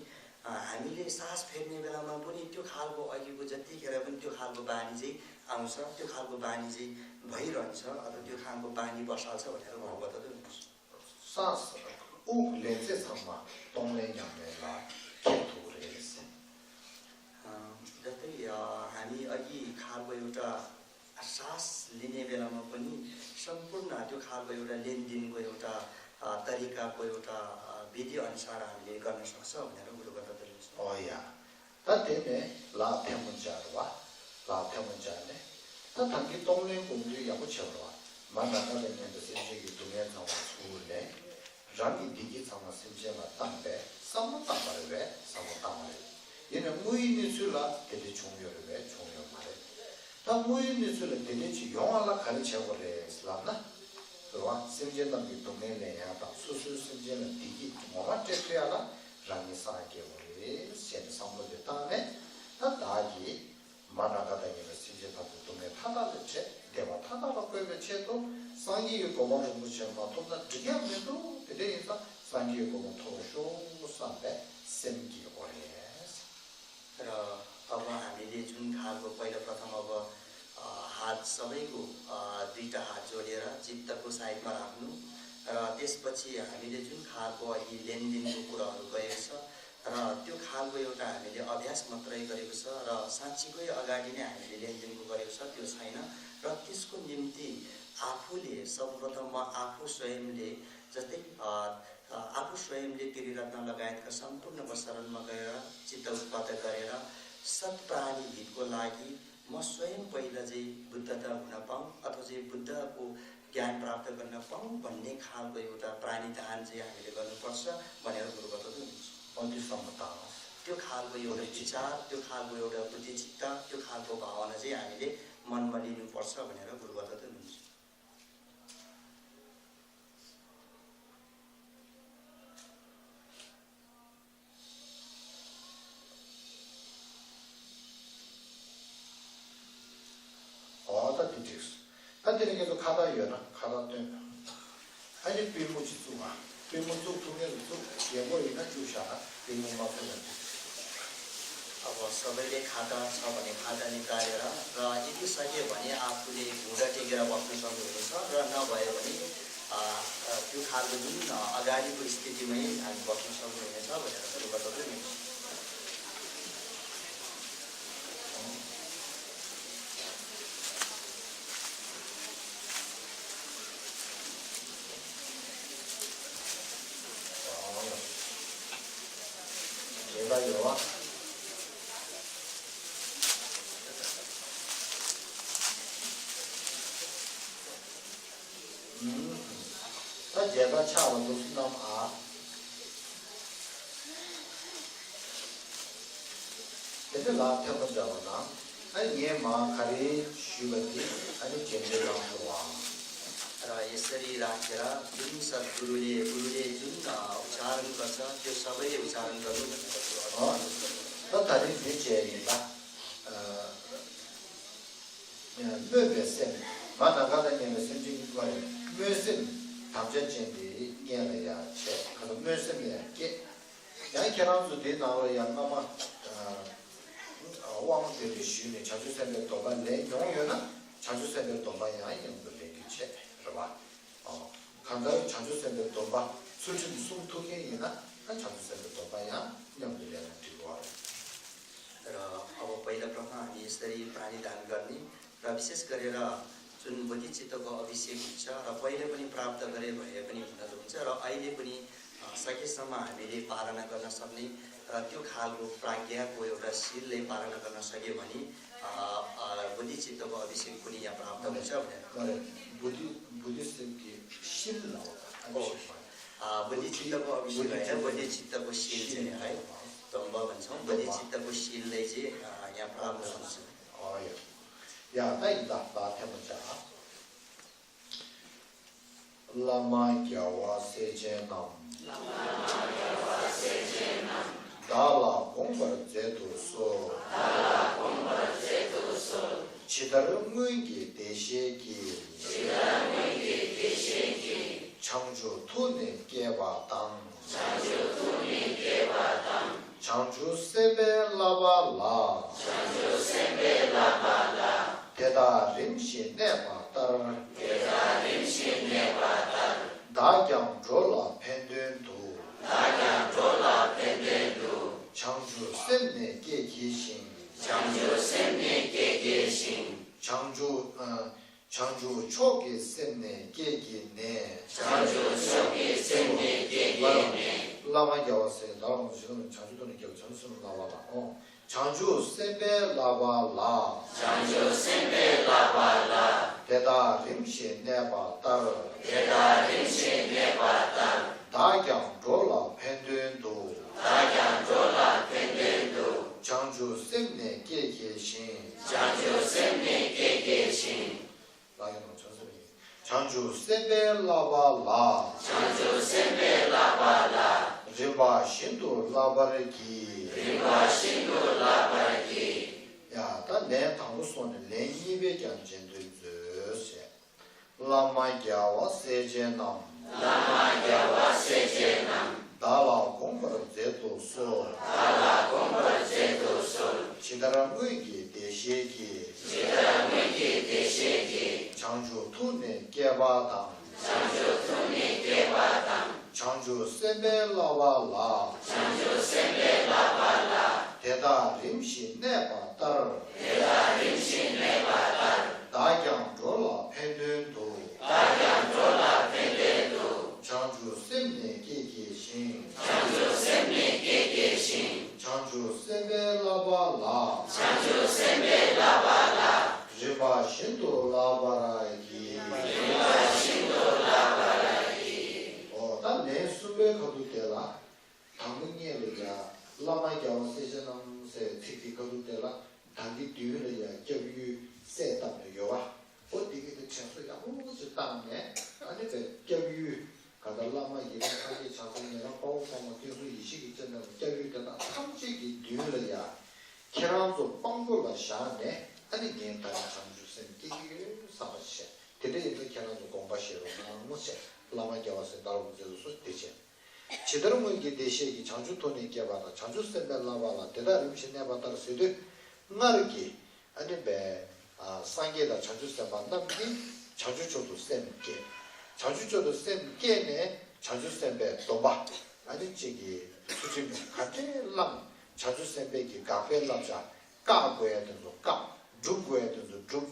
हामीले सास फेर्ने बेलामा पनि त्यो खालको अघिको जतिखेर पनि त्यो खालको बानी चाहिँ आउँछ त्यो खालको बानी चाहिँ भइरहन्छ अथवा त्यो खालको बानी बसाल्छ भनेर म बताउँदै हुन्छु सास उले चाहिँ सम्मा तोङले न्यामेला केतुरेस जस्तै हामी अघि खालको एउटा सास लिने बेलामा पनि सम्पूर्ण त्यो खालको एउटा लेनदेनको एउटा तरिकाको एउटा विधि अनुसार हामीले गर्न सक्छ भनेर कुरो गर्दै हुनुहुन्छ ओया ततेने लाथेमुन्जारवा लाथेमुन्जाने तथाकि तोङले 공주 या고 쳐와 만나는 데서 세계의 두면 나와 수울래 रानी दिगी sama simjema tambe samutamarwe samutamare 얘는 무인이술라 되게 중요해 중요 말에 다 무인이술라 되게 용알라 가르쳐버려 슬라나 그와 심제담이 동네내야 다 수수 심제는 디기 뭐가 됐어야라 라니 사게 우리 신 선물을 다음에 다 다기 만나가다니면 심제담도 동네 타다를 채 대화 타다로 끌면 채도 상기의 고방을 묻혀마 돈다 되게 하면도 그래서 상기의 고방 토쇼 산대 sem기 오래 र अब हामीले जुन खालको पहिला प्रथम अब हात सबैको दुईटा हात जोडेर चित्तको साइडमा राख्नु र त्यसपछि हामीले जुन खालको अघि लेनदेनको कुराहरू गरेको छ र त्यो खालको एउटा हामीले अभ्यास मात्रै गरेको छ र साँच्चीकै अगाडि नै हामीले लेनदेनको गरेको छ त्यो छैन र त्यसको निम्ति आफूले सर्वप्रथम आफू स्वयंले जस्तै आफू स्वयंले पिरिरत्न लगायतका सम्पूर्ण शरणमा गएर चित्त उत्पादन गरेर सत्प्राणी हितको लागि म स्वयं पहिला चाहिँ बुद्धता हुन पाऊँ अथवा चाहिँ बुद्धको ज्ञान प्राप्त गर्न पाऊँ भन्ने खालको एउटा प्राणीदान चाहिँ हामीले गर्नुपर्छ भनेर कुरो बताउँदै हुनुहुन्छ त्यो खालको एउटा विचार त्यो खालको एउटा बुद्धिचित्त त्यो खालको भावना चाहिँ हामीले मनमा लिनुपर्छ भनेर कुरो बताउँदै हुनुहुन्छ 한테는 계속 가다요나 가다 때 아니 비무지 두마 비무지 두면서 예고이나 주샤 비무 맞는 अब सबैले खाता छ भने खाता निकालेर र यदि सके भने आफूले घुँडा टेकेर बस्न सक्नुहुन्छ र नभए भने त्यो खालको जुन अगाडिको स्थितिमै हामी बस्न सक्नुहुनेछ भनेर सुरु बताउँदै हुनुहुन्छ 제가요 제가 차원도 수남 그래서 나한테 먼저 와나 아니 얘마 가리 쉬거지 아니 제대로 와 र यसरी राखेर जुन सद्गुरुले जुन उच्चारण गर्छ त्यो सबैले उच्चारण गर्नु भनेको 다른 대체이다 뇌베세 만나가다니면 생긴 거에 뇌심 담전진이 얘네야 제 가서 뇌심이야 게 양케랑도 돼 나와야 아마 왕들의 쉬는 자주생들 도반내 용여나 자주생들 도반이야 이놈들 얘기체 그봐 간단히 자주생들 도반 솔직히 숨통이나 한 자주생들 도반이야 이놈들 얘기고 와 र अब पहिलो क्रममा हामी यसरी प्राणी दान गर्ने र विशेष गरेर जुन बोधिचित्तको अभिषेक हुन्छ र पहिले पनि प्राप्त गरे भए पनि हुँदो हुन्छ र अहिले पनि सकेसम्म हामीले पालना गर्न सक्ने त्यो खालको प्राज्ञाको एउटा शीलले पालना गर्न सक्यो भने बोधिचित्तको अभिषेक पनि यहाँ प्राप्त हुन्छ भनेर बुद्धिस्टको शील बोधिचित्तको अभिषेक होइन बोधिचित्तको शील चाहिँ है तम्ब भन्छौँ बोधिचित्तको शीलले चाहिँ यहाँ प्राप्त हुन्छ या दाइदा बाथेमजा लामा ग्यावा सेजेनम दाला 공벌 제도소 치다르무기 대시기 창조 토네 개바당 창조 세벨라발라 대다 림시 네바따르 다경 졸라 펜된도 창조 셈네 깨기신 창조 초기 셈네 깨기네 라마 겨세 나랑 지금 창조도는 겨 전수는 나와봐 창조 셈베 라발라 대다 림시 네바따르 다경 졸라 펜된도 장주 셈네 깨계신 라이노 전설이 장주 셈벨라발라 림바 신도 라바르기 야다내 당무소는 랭이베 견전도즈세 라마갸와 세제남 달라 공부를 제도소 치다라무기 대시기 장주 투네 개바당 장주 세벨라발라 대다 림시 네바따르 다경 졸라 펜된도 장주 셈네 깨기신 장주 셈벨라발라 리바 신도 라바라기 단내 수배 거두 때라 당문예리가 라마경 세전함세 티티 거두 때라 단기 뒤에야 교육 세담도 요와 어디게도 청소야 무슨 땅에 아니 그 교육 가다 라마 이런 가게 자동이랑包括뭐 계속 이식이 있잖아 교육이나 탐지기 뒤에야 계란도 빵불라 샤네 아니 겐다 장주선 끼기 사바시 대대에서 계란도 공부하시러 뭐세 라마게 와서 나오면서 되지 제대로 뭐 이게 대시기 장주톤이 개발다 장주선벨라발라 대다 음식 내봤다고 해도 나르기 아니 배 상계다 장주선 만남기 자주조도 쌤게 자주조도 쌤게네 자주선배 도바 아니 저기 수준 가게람 자주선배기 카페람자 까고에도 까 죽고에도 죽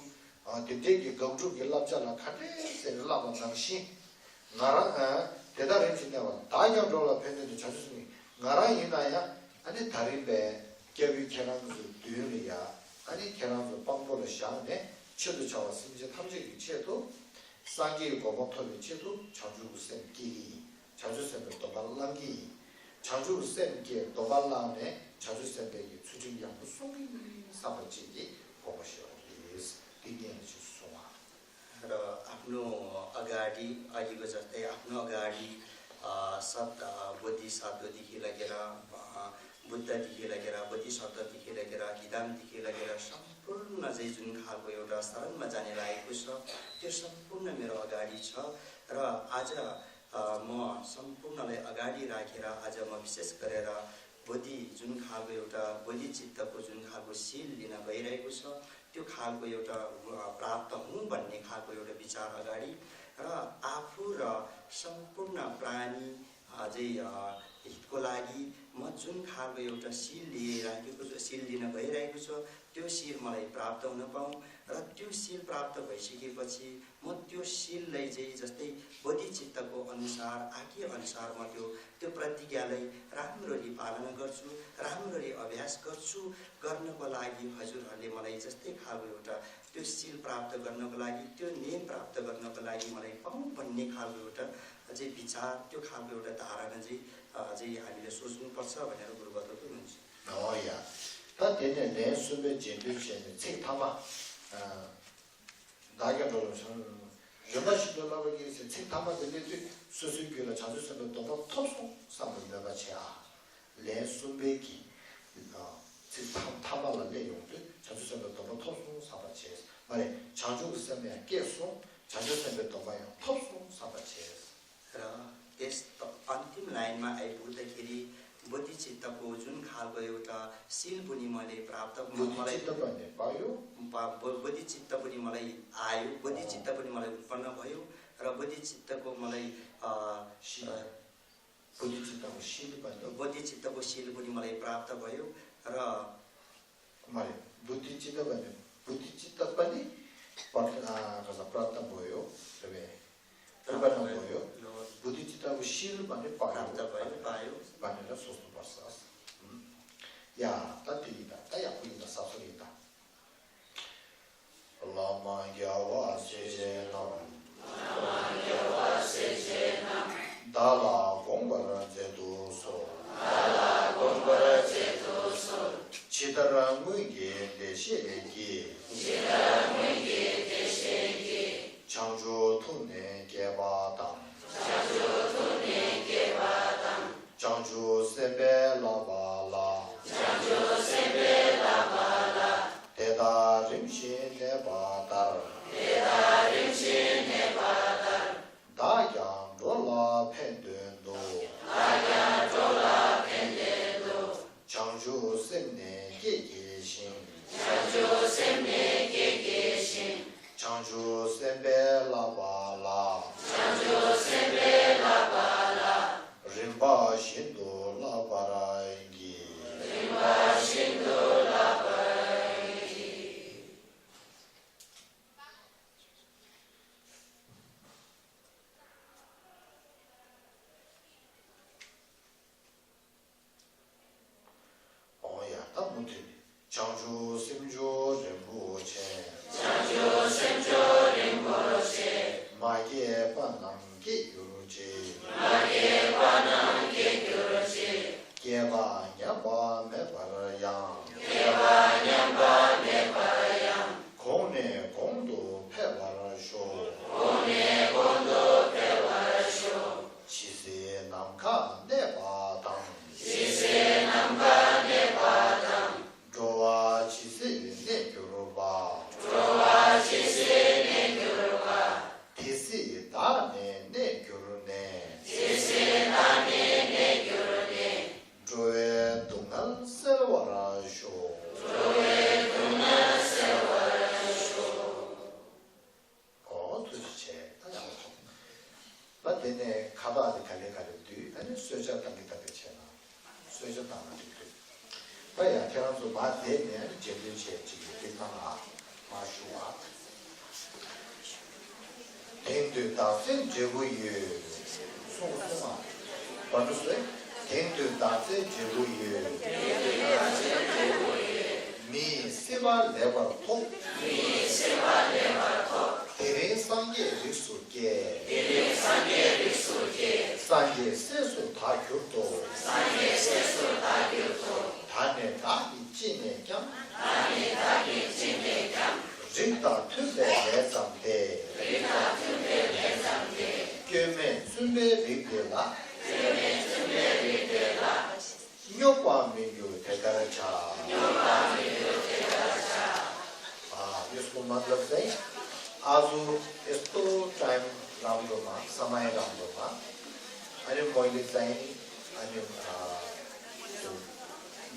되게 거죽이 랍자라 카레세 라방상시 나랑 대다른 진행은 다녀돌아 팬들도 자주스니 나랑 이나야 아니 다른데 개비 계란도 düğün이야 아니 계란도 빵보를 샤네 쳐도 잡았어 이제 탐지기 쳐도 쌍기 고목토비 쳐도 자주쌤 끼리 자주쌤을 도발랑기 자주쌤께 도발랑에 자주쌤에게 수준이 하고 속이 사버지기 보시오 이게 र आफ्नो अगाडि अहिलेको जस्तै आफ्नो अगाडि शब्द बोधिसत्वदेखि लगेर बुद्धदेखि लगेर बोधिसत्वदेखि लगेर गीतामदेखि लगेर सम्पूर्ण चाहिँ जुन खालको एउटा शरणमा जाने लागेको छ त्यो सम्पूर्ण मेरो अगाडि छ र आज म सम्पूर्णलाई अगाडि राखेर आज म विशेष गरेर बोधी जुन खालको एउटा बोधी चित्तको जुन खालको सिल लिन गइरहेको छ त्यो खालको एउटा प्राप्त हुँ भन्ने खालको एउटा विचार अगाडि र आफू र सम्पूर्ण प्राणी अझै हितको लागि म जुन खालको एउटा सिल लिइरहेको छु सिल लिन गइरहेको छु त्यो सिल मलाई प्राप्त हुन पाऊँ र त्यो सिल प्राप्त भइसकेपछि म त्यो सिललाई चाहिँ जस्तै बोधी चित्तको अनुसार आज्ञा अनुसार म त्यो प्रतिज्ञालाई राम्ररी पालना गर्छु राम्ररी अभ्यास गर्छु गर्नको लागि हजुरहरूले मलाई जस्तै खालको एउटा त्यो सिल प्राप्त गर्नको लागि त्यो नियम प्राप्त गर्नको लागि मलाई पाऊँ भन्ने खालको एउटा अझै विचार त्यो खालको एउटा धारणा चाहिँ अझै हामीले सोच्नुपर्छ भनेर गुरुबद्ध हुनुहुन्छ या ता देने ने सुबे जेबे छेने 책 타마 다견도는 여가시도라고 얘기해서 책 담아들리지 수수교라 자주선도 또 토속 삼는다가 제아 레수베기 책 담아라 내용들 자주선도 또 토속 삼바체 말에 자주선에 계속 자주선도 또 봐요 토속 삼바체 यस अन्तिम लाइनमा आइपुग्दाखेरि बोधी चित्तको जुन खालको एउटा सिल पनि मैले प्राप्त मलाई बोधी चित्त पनि मलाई आयो बोधी चित्त पनि मलाई उत्पन्न भयो र बोधी चित्तको मलाई बोधी चित्तको सिल पनि मलाई प्राप्त भयो र मलाई बुद्धि चित्त पनि प्राप्त भयो बुद्धि चित्तको सिल पनि प्राप्त भयो भनेर सोच्नुपर्छ या ततिदा तया पुलिदा सफलिता लमा यावा सेजेना दाला गोंबरा जेदोसो 치다라무게 대시에게 창조 통내 개바당 창조 세베라발라 대다림신 내바달 다양 졸라 펜든도 창조 셈내 계계신 창조 셈베라발라 림바 신도 라바라인기 장주 심조 림보체 마게 반남게 유루체 개바 냐바 메바라양 공내 공도 페바라쇼 지세 남카 내바당 조와 지세 내교로바 디시 다네 내교로네 조에 동안 세워라쇼 도대체 맞네 가봐도 갈래가려도 아니 수저 단계다 되잖아 수저 단계다 봐야 태어나서 맞네 제대로 지금 괜찮아 마슈와 땡들다 센 제고유 송송아 맞았어요? 땡들다 센 제고유 미 세발 레버토 대레 상계 리수게 상계 세수 다 교도 단에 다기 찐에 겸 rinda tunde lesamde gyömen sunbe rikdela nyokwa mingyu tedaracha इसको मतलब है आजु यस्तो टाइम राम्रोमा समय राम्रोमा अनि मैले चाहिँ अनि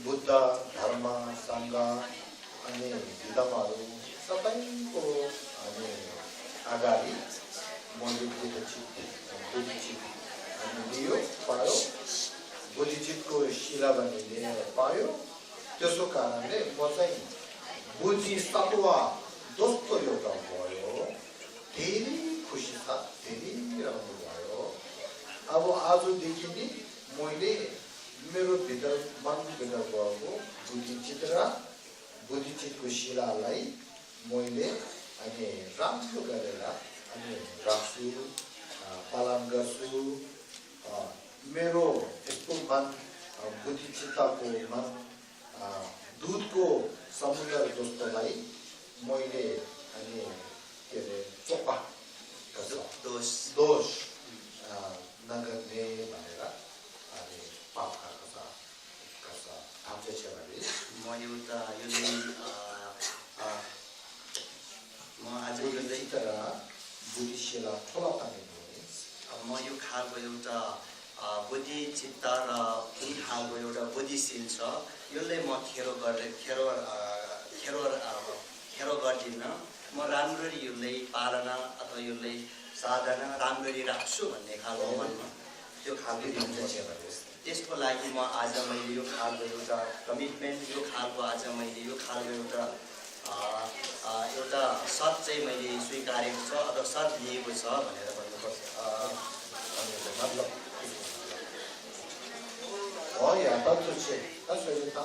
बुद्ध धर्म संघ अनि धर्महरू सबैको अनि अगाडि मैले बुद्धिजीत लियो पायो बुद्धिजीतको शिला बनिने पायो त्यसो कारणले म चाहिँ बुद्धिसत्व दोस्रो एउटा भयो धेरै खुसी छ धेरै राम्रो भयो अब आजदेखि नै मैले मेरो भित्र मनभित्र भएको बुद्धिजीतको शिलालाई मैले अनि राम्रो गरेर अनि राख्छु पालन गर्छु मेरो यस्तो मन बुद्धिजीतको मन दूधको समुद्र जस्तोलाई मैले अनि के अरे चोपा दोष नगर्ने भनेर अनि पाप गर्छ आउँछ भने म एउटा यो म आज यो तर बुद्धिशीला ठुला पानी म यो खालको एउटा बुद्धि चित्त र कुन खालको एउटा बुद्धिशील छ यसले म खेरो गर्दिनँ म राम्ररी यसलाई पालना अथवा यसलाई साधना राम्ररी राख्छु भन्ने खालको मनमा त्यो खालको त्यसको लागि म आज मैले यो खालको एउटा कमिटमेन्ट यो खालको आज मैले यो खालको एउटा सत चाहिँ मैले स्वीकारेको छ अथवा सत लिएको छ भनेर भन्नुपर्छ मतलब 我也当主席，但是他